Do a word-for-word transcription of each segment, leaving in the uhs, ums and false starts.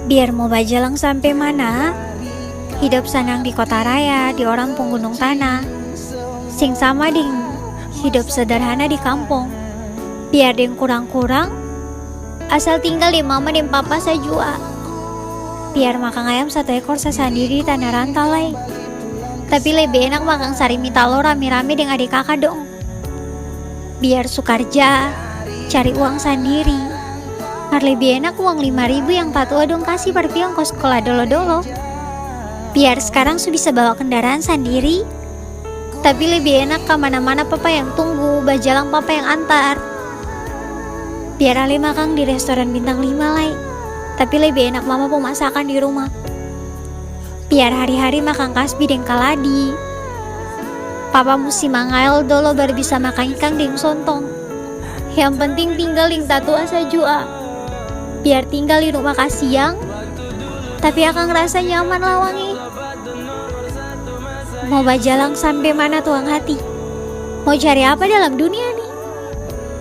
Biar mo bajalang sampe mana, hidop sanang di kota raya, di orang pung gunung tanah, seng sama deng hidop sederhana di kampong. Biar deng kurang-kurang, asal tinggal deng mama deng papa sa jua. Biar makang ayam satu ekor sa sandiri di tanah rantau lai, tapi lebe enak makang sarimi talor rame-rame deng ade kaka dong. Biar su karja, cari uang sandiri, mar lebe enak uang lima ribu yang tatua dong kasi par pi ongkos skola dolo-dolo. Biar skarang su bisa bawa kendaraan sandiri, tapi lebe enak kamana-mana papa yang tunggu, bajalang papa yang antar. Biar ale makang di restoran bintang lima lai, tapi lebe enak mama pung masakan di rumah. Biar hari-hari makang kasbi deng kaladi. Papa musti mangael dolo baru bisa makang ikang deng sontong. Yang penting tinggal deng tatua sa jua. Biar tinggal di rumah kasiang, tapi akang rasa nyaman lawang e. Mo bajalang sampe mana tuang hati? Mo cari apa dalam dunia ni?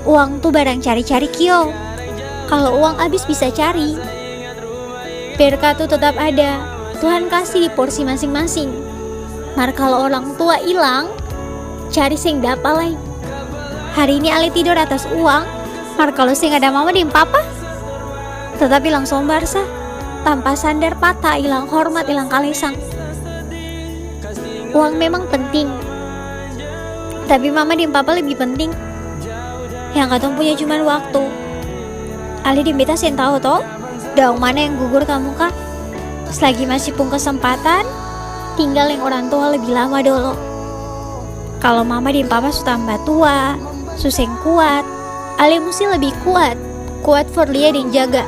Uang tu barang cari-cari kio. Kalo uang abis bisa cari. Berkat tu tetap ada. Tuhan kasi di porsi masing-masing. Mar kalo orang tua ilang, cari seng dapa lai. Hari ini ale tidor atas uang, mar kalo seng ada mama deng papa, tetap ilang sombar sa. Tampa sandar patah, ilang hormat, ilang kalesang. Uang memang penting, tapi mama deng papa lebih penting. Yang katong punya cuman waktu. Ale deng beta seng tau to, daong mana yang gugur ka muka. Selagi masih pung kesempatan, tinggal deng orang tua lebih lama dolo. Kalo mama deng papa su tambah tua, su seng kuat, ale musti lebih kuat. Kuat for lia deng jaga.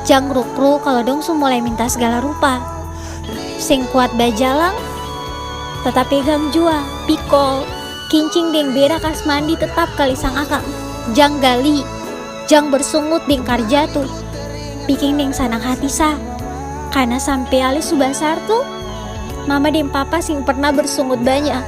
Jang ruk-ruk kalo dong su mulai minta segala rupa. Seng kuat bajalang, tetap pegang jua, pikol, kincing deng bera kas mandi tetap kalesang akang. Jang gali, jang bersungut deng karja tu. Biking deng sanang hati sa. Karna sampe ale su basar tu, mama deng papa seng pernah bersungut banya.